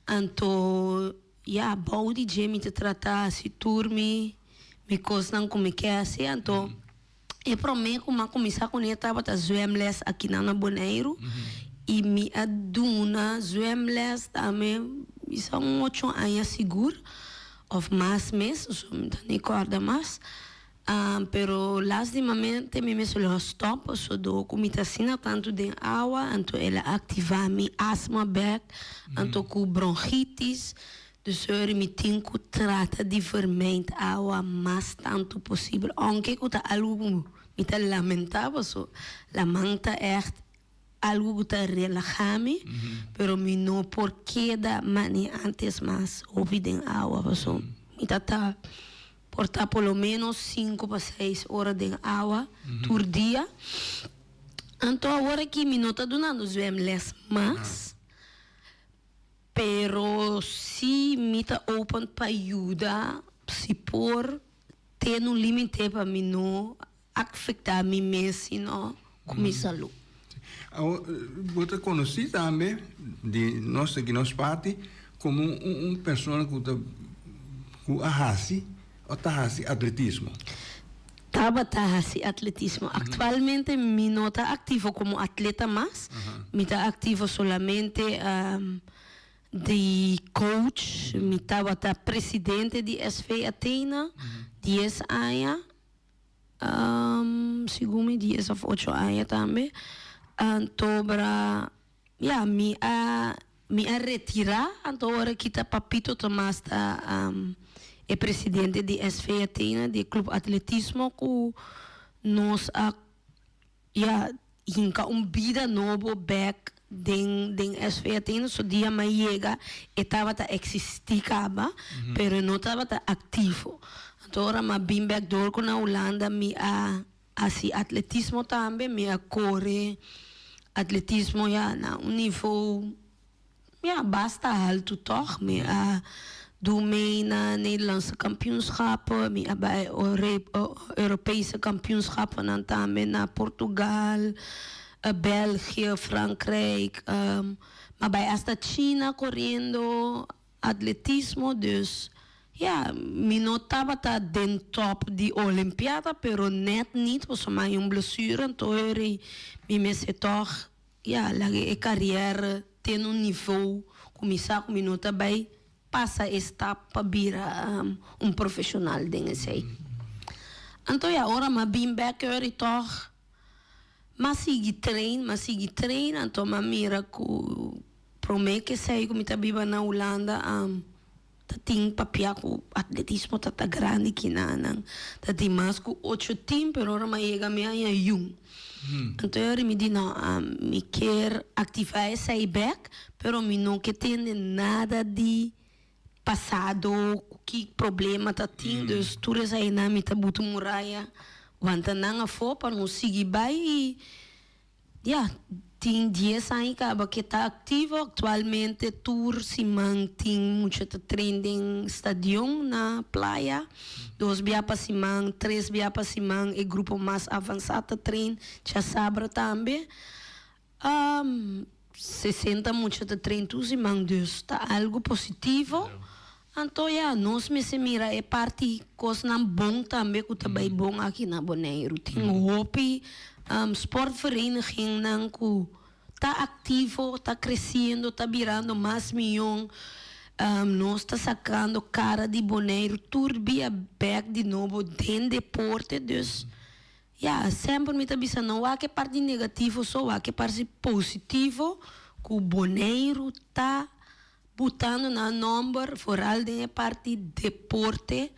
Anto ya, bou di dje mi ta trata hasi tur mi mi kosnan ku mi ke hasi. Anto e promé ku mi a kuminsá kuné tabata zwemles akinan na Boneiru. I mi a duna zwemles tambe bisa un ocho aña sigur òf mas mes, mi ta ni kòrda mas. Pero lastimamente mi mester lo a stop pasobra cu mi ta asina tanto den awa anto el a activa mi asma bek anto cu bronchitis dus ora mi tin cu trata di vermijd awa mas tanto posibel aunke cu ta algo cu mi ta lamenta pasobra laman ta echt algo cu ta relaha mi pero mi no por keda mane antes mas hopi den awa pasobra mi ta ta Por ta por lo menos sinku pa seis ora den awa tur dia. Anto awor aki mi no ta dunando zwemles mas, pero si mi ta open pa yuda si por te un limite pa mi no afecta mi mes sino cu mi salud. Awor, bo ta konosí tambe di nos aki nos parti komo un persona ku ta ku a hasi o ta hasi atletismo. Tabata hasi atletismo. Aktualmente mi no ta aktivo komo atleta mas. Mi ta aktivo solamente di coach. Mi tabata presidente di SV Athena dies aña. Segun mi dies of ocho aña tambe. Anto bra ya mi a mi a retira anto ora ki ta Papito Tomas ta e presidente di SV Athena di e club atletismo ku nos a ya hinka un bida nobo bek den den SV Athena so dia mi a yega e tabata existi kaba pero e no tabata activo anto ora mi a bin bek door ku na Hulanda mi a hasi atletismo tambe mi a kore atletismo ya na un nivo ya basta haltu tòg mi a do mee na Nederlandse kampioenschappen mi a bai Europese kampioenschappennan tambe na Portugal België Frankrijk mi a bai asta China koriendo atletismo dus ya mi no tabata den top di olimpiada pero net niet pasobra mi a haña un blesure anto heri mi mester tòg ya laga e kariera te na un nivo ku mi sa ku mi no ta bai pasa e stap pa bira un profeshonal den esei. Anto ya ora mi a bin bek heri tòg mi a sigui train mi a sigui train anto mi a mira ku Prome ke esei ku mi ta biba na Hulanda ta tin papia ku atletismo ta ta grandi kinanan. Ta tin mas ku ocho tim pero ora mi a yega mi haña yun. Anto e ora mi di no mi kier aktivá esei bek pero mi no ke tende nada di pasado ku ki problema ta tin dus tur eseinan mi ta buta muraya wanta nan afó pa no sigui bai i Ya, tin dies aña kaba ke ta aktivo. Aktualmente tur siman tin mucha ta train den stadion na Playa. Dos bia pa siman, tres bia pa siman e grupo mas avansá ta train djasabra tambe. 60 mucha ta train tur siman, dus ta algu positivo. Anto ya, nos mester mira e parti kosnan bon tambe ku ta bai bon aki na Boneiru. Tin hopi sportverenigingnan ku ta aktivo, ta kresiendo, ta birando mas mion. Nos ta sakando kara di Boneiru tur bia bèk di nobo den deporte. Dus ya, semper mi ta bisa no wak e parti negativo so, wak e parti positivo ku Boneiru ta Butando nan nomber vooral den e parti deporte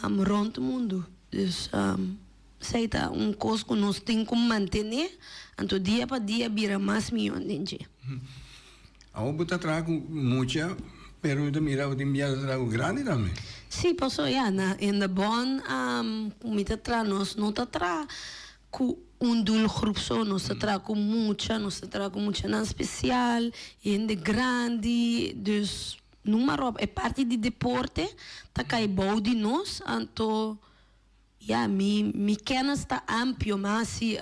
rond mundu. Dus esei ta un kos ku nos tin ku mantené, anto dia pa dia bira mas mion den dje. Awor bo ta traha ku mucha, pero mi ta mira bo tin bia ta traha ku grandi tambe. Sí, paso ya na in de bon ku mi ta traha nos no ta traha Ku un doelgroep so, nos ta traha ku mucha, nos ta traha ku muchanan spesial, hende grandi, dus noem maar op. E parti di deporte ta kai bou di nos, anto ya, mi mi kennis ta amplio, mi a hasi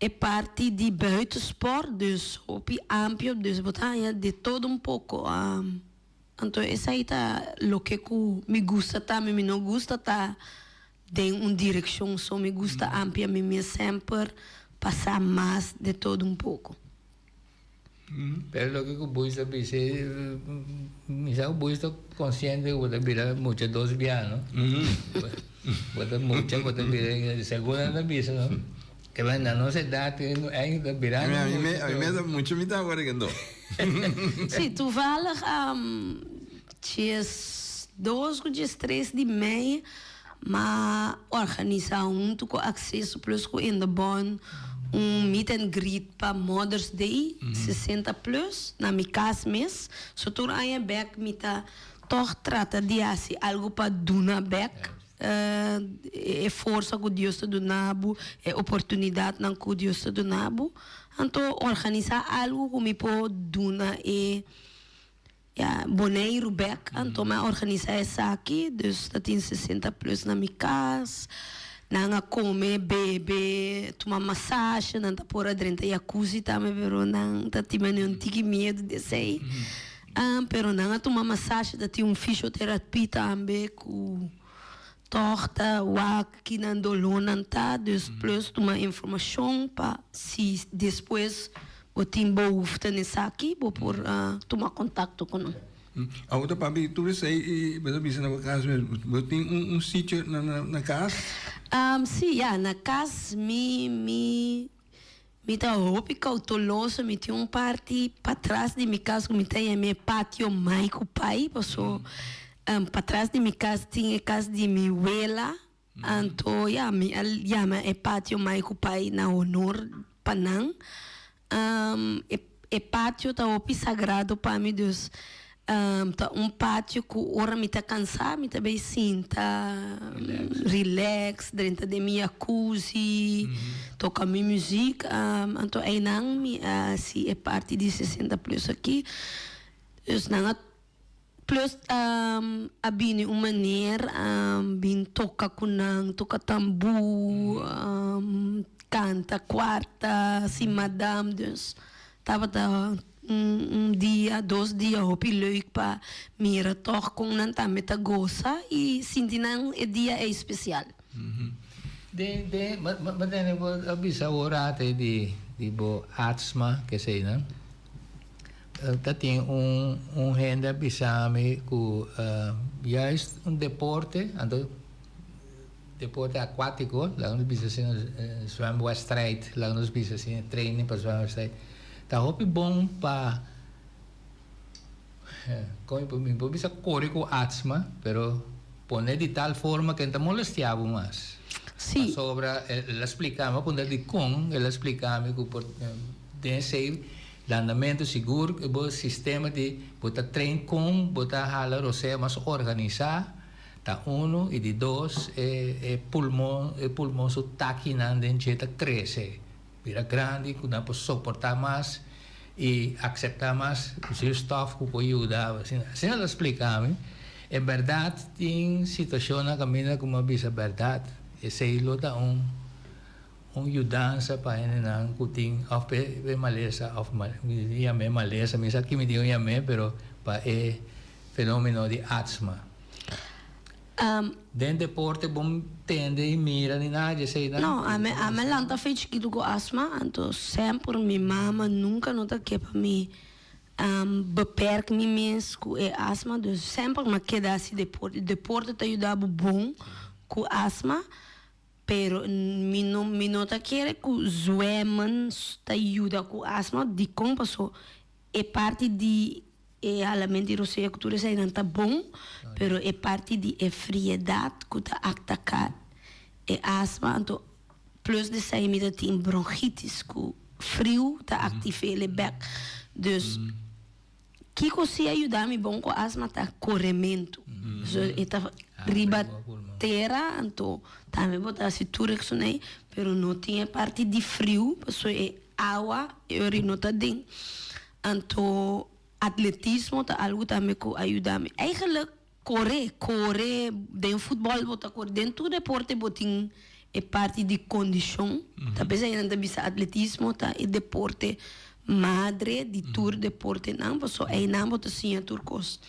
e parti di buitensport, dus hopi amplio, dus bo ta haña de todo un poko. Anto esei ta loke ku mi gusta tambe, mi no gusta ta Den un direccion so mi gusta amplia mi mes semper pa sa mas de todo un poco. Pero loke ku Boys ta bisa mi sa ku Boys ta konsiente ku bo ta bira mucha dos bia no. Bo ta mucha bo ta bira segun nan ta bisa no ke nan na nos edat eigen ta birando mucha. Ami mes ta mucha mi ta awor kendo. Si toevallig 12 ku 13 di mei M'a organisá huntu ku Akseso Plus ku Indebon un meet and greet pa Mother's Day 60 plus na mi kas mes. So tur aña bèk mi ta tòg trata di hasi algu pa duna bèk e forsa ku Dios ta duna bo, e oportunidatnan ku Dios ta duna bo. Anto organisá algu ku mi por duna e. Ya, Boneiru bek, anto mi a organisa esaki, dus ta tin 60 plus na mi kas. Nan a kome, bebe, tuma massage, nan ta por a drenta jacuzzi tambe pero nan ta tin mane un tiki miedu di esei. Pero nan a tuma massage, ta tin un fysioterapie tambe ku tòg ta wak ki nan dolónan ta, dus plus tuma informashon pa si despues bo tin behoefte na esaki bo por tuma kontakto ku nan. Awor ta papia di tur esei i bo ta bisa na bo kas mes, bo tin un sitio na kas? Sí, ya, na kas mi mi mi ta hopi kautoloso, mi tin un parti patras di mi kas ku mi ta yama e patio mai ku pai, paso patras di mi kas tin e kas di mi wela, anto ya mi a yama e patio mai ku pai na honor pa nan. E patio ta hopi sagrado pa mi, dus ta un patio ku ora mi ta kansá mi ta bay sinta relax, drenta den mi jacuzzi, toka mi muziek. Anto einan mi a hasi e parti di sesenta plus aki. Dus nan a Plus a bini un meneer bin toca cu nan, toca tambu, canta cuarta, si madam, dus tabata un dia, dos dia hopi leuk pa mira toch con nan tambe ta goza y sinti nan e dia ey special. Den, den, ma tende bo a bisa awor ate di, di bo atsma, kesey nan. Ta tin un un hende a bisa mi ku juist un deporte, anto deporte akuátiko, laga nos bisa asina zwemwedstrijd, laga nos bisa asina training pa zwemwedstrijd, ta hopi bon pa kon mi por bisa kore ku atsma, pero pone di tal forma ku e no ta molestia bo mas. Sí. Pasobra el a splika mi, a puntra dikon el a splika mi ku por den esei Landamentu sigur ku bo sistema di bo ta train kon bo ta hala rosea mas organisá ta unu i di dos e e pulmon e pulmon su takinan den dje ta krese bira grandi ku nan por soportá mas i akseptá mas zuurstof ku por yuda asina asina el a splika mi en bèrdat tin situashonnan kaminda ku mi a bisa bèrdat esei lo ta un Un yudansa pa hendenan ku tin òf e malesa òf mi yam'é malesa, mi sa ki mi tin ku yam'é pero pa e fenomeno di atsma. Den deporte bo tende i mira ni nada di eseinan? No, ami ami lanta fe chikitu ku asma, anto semper mi mama nunka no ta ke pa mi beperk mi mes ku e asma, dus semper mi a keda hasi deporte. Deporte ta yuda bo bon ku asma. Pero mi no mi no ta kere ku zwemmen ta yuda ku asma dikon paso e parti di e halament di rosea ku tur eseinan ta bon pero e parti di e friedat ku ta ataka e asma anto plus di esei mi ta tin bronchitis ku friu ta aktiv'é bek dus Kiko si a yuda mi bon ku asma ta korementu. So e ta riba tera anto tambe bo ta hasi tur eksunei pero no tin e parti di friu pasobra e awa e ori no ta den. Anto atletismo ta algu tambe ku a yuda mi. Eigenlik kore, kore den futbòl bo ta kore den tur deporte bo tin e parti di kondishon. Ta p'esei nan ta bisa atletismo ta e deporte madre di tur deportenan pasobra einan bo ta siña tur kos.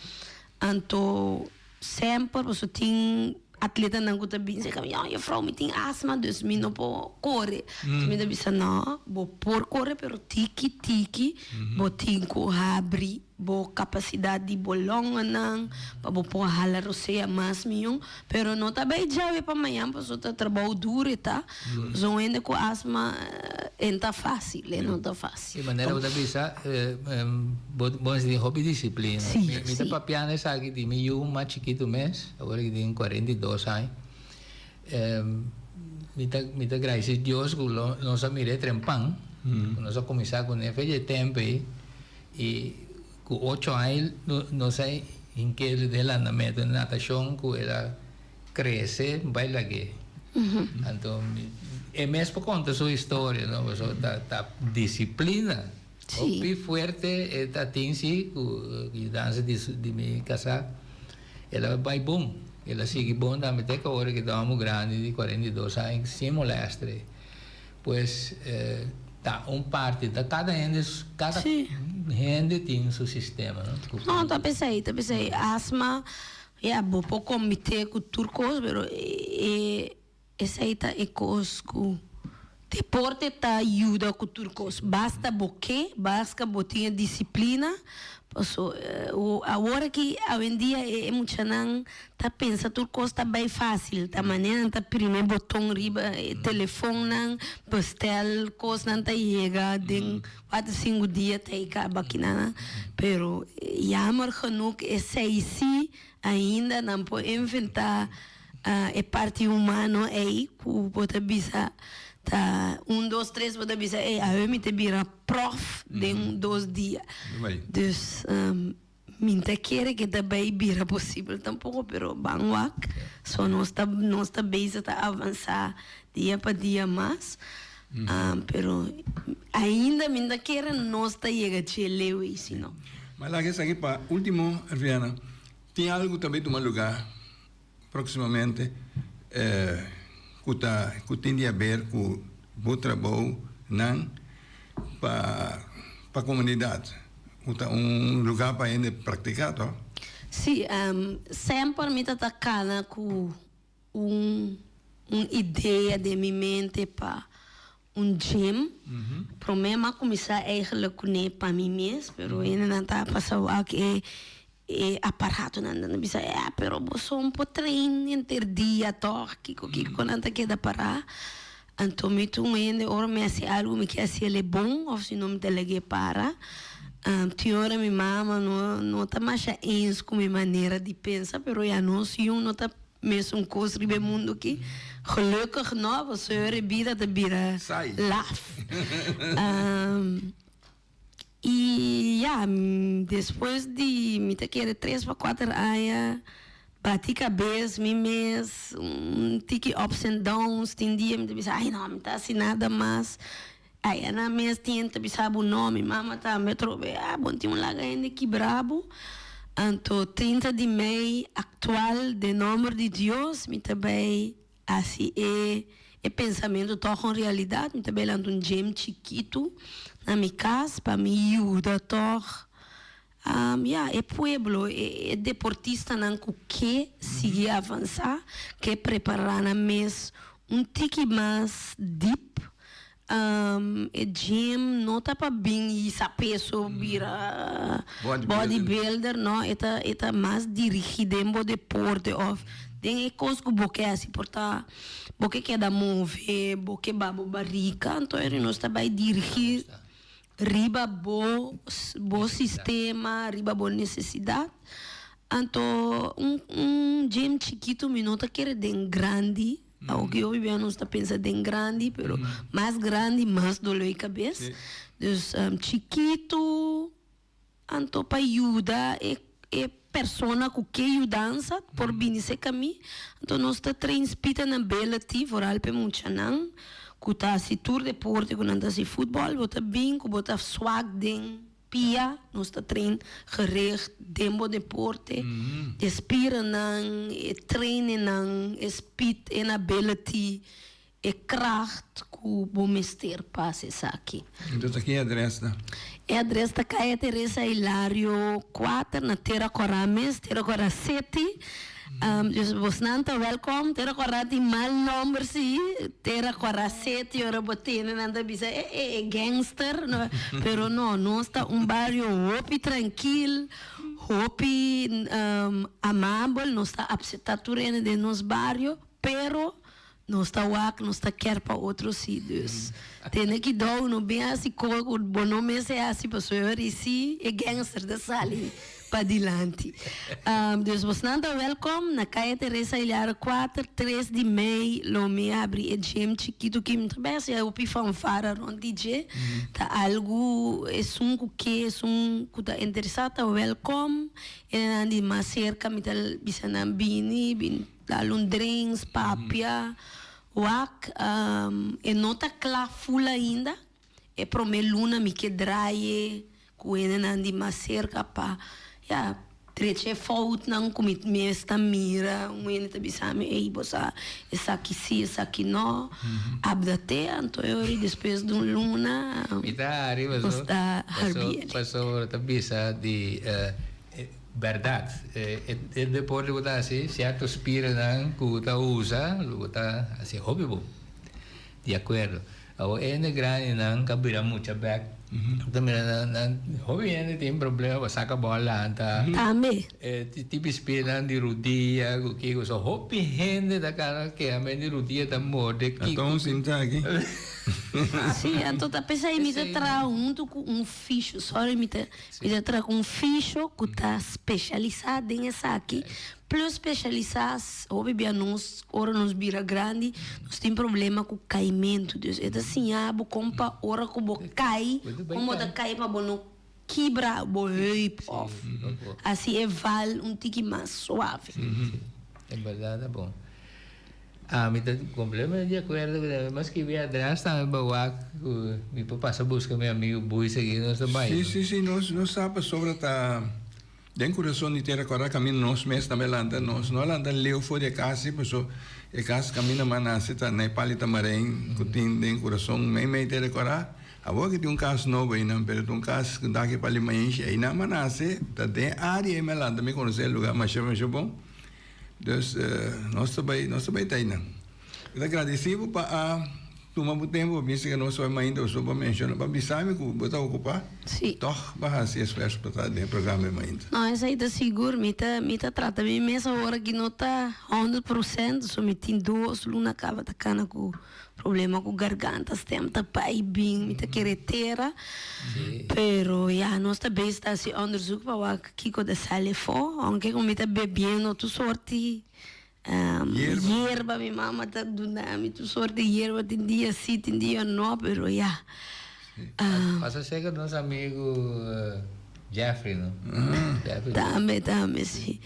Anto semper pasobra tin atletanan ku ta bin seka mi, juffrouw mi tin asma dus mi no por kore. Mi ta bisa no, bo por kore pero tiki tiki bo tin ku habri bo kapasidat di bo longanan pa bo por hala rosea mas mion, pero no ta bay djawe pa mañan pasobra ta trabou duro e ta, pasobra un hende ku asma e no ta fácil, e no ta fácil. Di manera bo ta bisa bo bo mester tin hopi disiplina. Sí, Mi mi ta sí. papiando esaki di mi yu mas chikitu mes, awor ki tin 42 aña, mi ta mi ta gradisi Dios ku lo nos a mira e trempan, ku nos a kuminsá kuné fecha e tempu ei. I ku ocho aña nos a hink'é den landamentu den natashon ku el a krese bai lag'é. Anto e mes por konta su historia no pasobra ta disiplina hopi fuerte e ta tin si ku yudansa di mi kasá el a bai bon. El a sigui bon tambe te ku ora ku ta homo grandi di 42 aña sin molestre. Pues ta un parti, ta kada hende, kada hende tin su sistema, no? No, ta p'esei, ta p'esei. Asma, ya, bo por kombit'é ku tur kos, pero e esei ta e kos ku deporte ta yuda ku tur kos. Basta bo ke, basta bo tin e disiplina, paso awor aki, awendia e muchanan Ta pensa tur kos ta bai fásil, ta manera nan ta primi boton riba e telefonnan, bestel kosnan ta yega den kuater sinku dia ta e kaba kinanan. Pero jammer genoeg esei sí ainda nan por inventá e parti humano ei ku bo ta bisa ta un dos tres bo ta bisa ey awe mi ta bira prof den dos dia. Dus. Mi n'ta kere ke ta bay bira posibel tampoco, pero ban wak. So nos ta nos ta bezig ta avansa dia pa dia mas. Pero ainda mi n'ta kere nos ta yega dje leu ei si no. Ma laga esaki pa ultimo, Erviana. Tin algo ta bay tuma luga Próximamente cu ta cu tin di haber cu bo trabou nan pa pa comunidad cu ta un lugar pa hende practica to? Sí, semper mi ta ta cana cu un un idea den mi mente pa un gym. Prome m'a cuminsa eigenlijk cune pa mi mes, pero hendenan ta pasa wak e e aparatonan nan ta bisa eh pero boso no por train henter dia toch kiko kiko nan ta keda para. Anto mi ta un hende ora mi hasi algo mi ke hasi el bon of si no mi ta lag'e para. Tin ora mi mama no no ta masha eens cu mi manera di pensa pero ya nos yu no ta Mesun kos riba e mundu aki. Gelukkig no, pasobra e bida ta bira laf. I ya, despues di mi ta kere tres pa kuater aña bati kabes mi mes, un tiki ups and downs, tin dia mi ta bisa ai no, mi ta hasi nada mas. Aya nan mes tin ta bisa bo no, mi mama tambe atrobe, ah bo no tin un laga hende kibra bo. Anto 30 di mei actual den nomber di Dios mi ta bay haci e e pensamento toch un realidad, mi ta bay lanta un gym chikitu na mi cas pa mi yuda toch ya e pueblo, e deportistanan cu ke sigui avansa, ke prepara nan mes un tiki mas diep. E gym no ta pa bin hisa peso bira bodybuilder no, e ta e ta mas dirigi den bo deporte of den e kos ku bo ke hasi por ta bo ke keda move, bo ke ba bo barika, anto eri nos ta bai dirigi riba bo bo sistema, riba bo nesesidat. Anto un un gym chikitu mi no ta kere den grandi. Aunke hopi bia nos ta pensa den grandi, pero mas grandi mas dolor di kabes. Dus chikitu anto pa yuda e e persona ku ke yudansa por bini serka mi. Anto nos ta train speed and ability vooral pa e muchanan ku ta hasi tur deporte ku nan ta hasi futbòl bo ta bin ku bo ta swak den Pia, nos ta train gericht den bo deporte, e spierennan, e trainingnan, e speed en ability, e kracht ku bo mester pa hasi esaki. Entonces aki e adres ta? E adres ta Kaya Teresa Hilario 4 na Tera Kora mes, Tera Kora City. Dus bosnan ta welkom. Tera Kora tin mal nomber si. Tera Kora City ora bo tende nan ta bisa e e e gangster no. Pero no, nos ta un bario hopi trankil, hopi amabel. Nos ta apsepta tur hende den nos bario, pero nos ta wak, nos ta kier pa otro si. Dus tene kidou, no bin hasi kos ku bo no mester hasi pasobra ora si e gangster ta sali padilanti. Dus bosnan ta welkom na Kaya Teresa Hilario 4, 3 di mei lo mi habri e gym chikitu ki mi ta bay hasi hopi fanfara rond di dje. Ta algu esun ku ke, esun ku ta interesa ta welkom. Enan di mas serka mi ta bisa nan bini, bin dal un drinks, papia, wak. E no ta kla full ainda. E prome luna mi ke draai ku hendenan di mas serka pa ya. Drecha e foutnan ku mi mes ta mira, un hende ta bisa mi, ey bo sa esaki si, esaki no. Abdate anto e ora i despues di un luna Mi ta hari nos paso ta paso harbiel. pasobra ta bisa di bèrdat e deporte ku ta hasi sierto spiernan ku ta usa lo bo ta hasi hopi bon. Di akuerdo. Awor e hende grandinan ka bira mucha bek. Ta mira nan nan hopi hende tin problema pa saka bo a lanta. Tambe. E tipi spiernan di rudia ku kiko. So hopi hende ta kana keha men di rudia ta morde Ata kiko. un sinta aki. Si, anto ta p'esei mi ta traha huntu ku un fisio. Sorry mi ta mi ta traha ku un fisio ku ta spesialisá den esaki. Plus spesialisá hopi bia nos ora nos bira grandi nos tin problema ku kaimentu. Dus e ta siña bo kon pa ora ku bo kai kon bo ta kai pa bo no kibra bo heup òf hasi e val un tiki mas suave. En berdad ta bon. Ami ta completamente di acuerdo cu mi a scribi atras tambe pa wak cu mi por pasa busca mi amigo Buis aki nos ta bai. Si si si nos nos sa pasobra ta. Den kurason di tera kòrda kaminda nos mes tambe lanta, nos no a lanta leu for di e kas si, paso e kas kaminda m'a nase ta na e pali tamarein ku tin den kurason mei mei tera kòrda. Awor ki tin un kas nobo einan, pero ta un kas ku daki pali mainshi, einan m'a nase, ta den e área ei m'a lanta, mi konosé e lugá masha masha bon. Dus nos ta bai nos ta bai ta einan. Mi ta gradisí bo pa a tuma bo tempu pa bisa ku nos hoy mainta pasobra bo a menshoná pa bisa mi ku bo ta okupá. Sí. Tòg bo a hasi esfuerso pa ta den e programa e mainta. No, esei ta sigur. Mi ta mi ta trata mi mes awor aki no ta 100%, so mi tin dos luna kaba ta kana ku problema ku garganta, stem ta bai bin, mi ta kere tera. Pero ya, nos ta bezig ta hasi onderzoek pa wak kiko ta sali afó, aunke ku mi ta bebiendo tur sorti Yerba. Yerba mi mama ta duna mi tur soort di yerba tin dia si tin dia no pero ya. Pasa serka nos amigo Jeffrey no. Jeffrey. Tambe tambe si.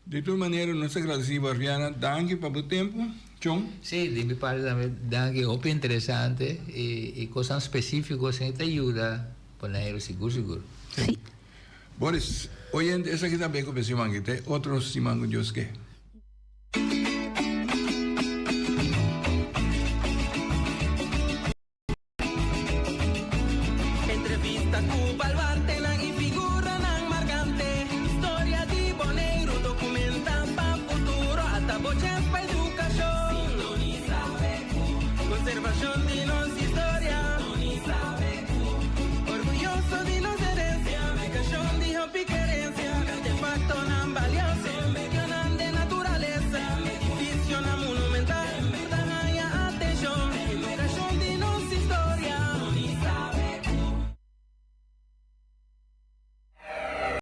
Di tur manera nos ta gradeci bo Arviana danki pa bo tempo Chon. Si di mi parti tambe danki hopi interesante y cosnan specifico esey ta yuda Boneiru sigur sigur. Si. Boris, oyente esaki ta beko pe siman ki te otro siman ku Dios ke.